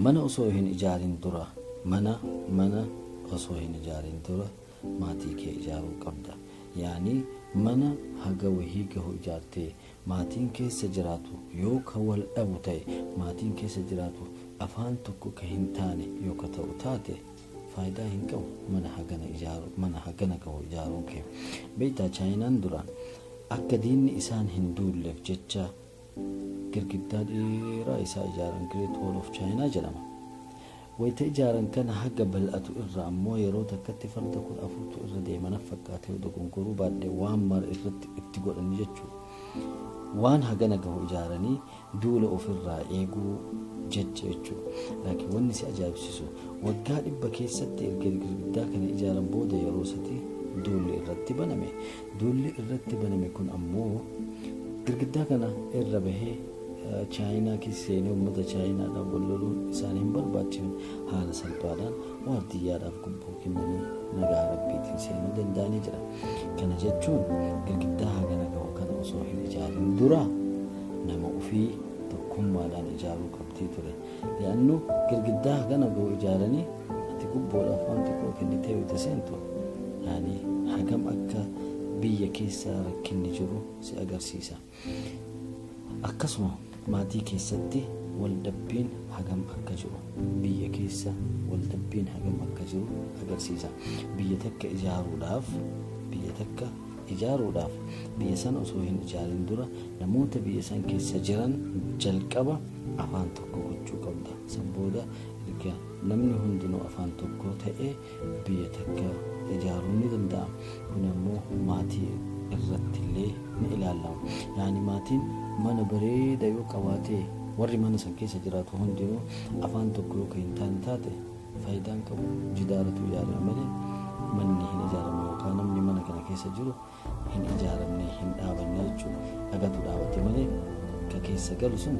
Mana osoo hin ijaarin dura, mana osoo hin ijaarin dura maatii kee ijaaruu qabda. Yaani mana haga wahii gahu ijaartee maatiin keessa jiraatu yoo ka wal dhabu ta'e, maatiin keessa jiraatu afaan tokko ka hin taane yoo ka ta'u taate, faayidaa hin qabu mana hagana ijaaru, mana hagana gahu ijaaruun kee. Beektaa, Chaayinaan duraan akka diinni isaan hin duulleef jecha girgiddaa dheeraa isaa ijaaran, Great Wall of China jedhama. Wayita ijaaran kana haga bal'atu irra ammoo yeroo takkatti farda 14tu irra deemana fakkaatee, dogongoruu baadhee, waan mara irratti itti godhanii jechuudha. Waan hagana gahu ijaaranii duula ofirraa eeguu jecha jechuudha. Laakiin wanni si ajaa'ibsiisu, waggaa 100 keessatti erga girgiddaa kana ijaaran booda yeroo sadi duulli irratti baname. Duulli irratti baname kun ammoo girgiddaa kana irra bahee Chaayinaa keessa seenee uummata Chaayinaadhaan wal loluun isaan hin barbaachifne. Haala salphaadhaan waardiyyaadhaaf gubboo kennanii nagaa rabbiitiin seenuu danda'anii jira. Kana jechuun girgiddaa hagana gahu kana osoo hin ijaarin dura nama ofii tokkummaadhaan ijaaruu qabdii ture. Li'annu girgiddaa hagana gahu ijaaranii ati gubboodhaaf waan xiqqoo kennitee yoo seentu, yaani hagam akka biyya keessa rakkinni jiru si agarsiisa. Akkasuma maatii keessatti waldhabbiin hagam akka jiru, biyya keessa waldhabbiin hagam akka jiru agarsiisa. Biyya takka ijaaruudhaaf, biyya takka ijaaruudhaaf, biyya sana osoo hin ijaarin dura namoota biyya san keessa jiran jalqaba afaan tokko gochuu qabda. San booda erga namni hundinuu afaan tokko ta'ee biyya takka ijaaruun ni danda'ama. Kun ammoo maatii irratti illee ni ilaalama. Yaani maatiin mana bareeda yoo qabaate, warri mana san keessa jiraatu hundinuu afaan tokko yoo hin taane taate, faayidaan qabu. Jidaaratu ijaarame malee manni hin ijaaramne, yookaan namni mana kana keessa jiru hin ijaaramne, hin dhaabanne jechuudha. Dhagatu dhaabate malee ka keessa galu sun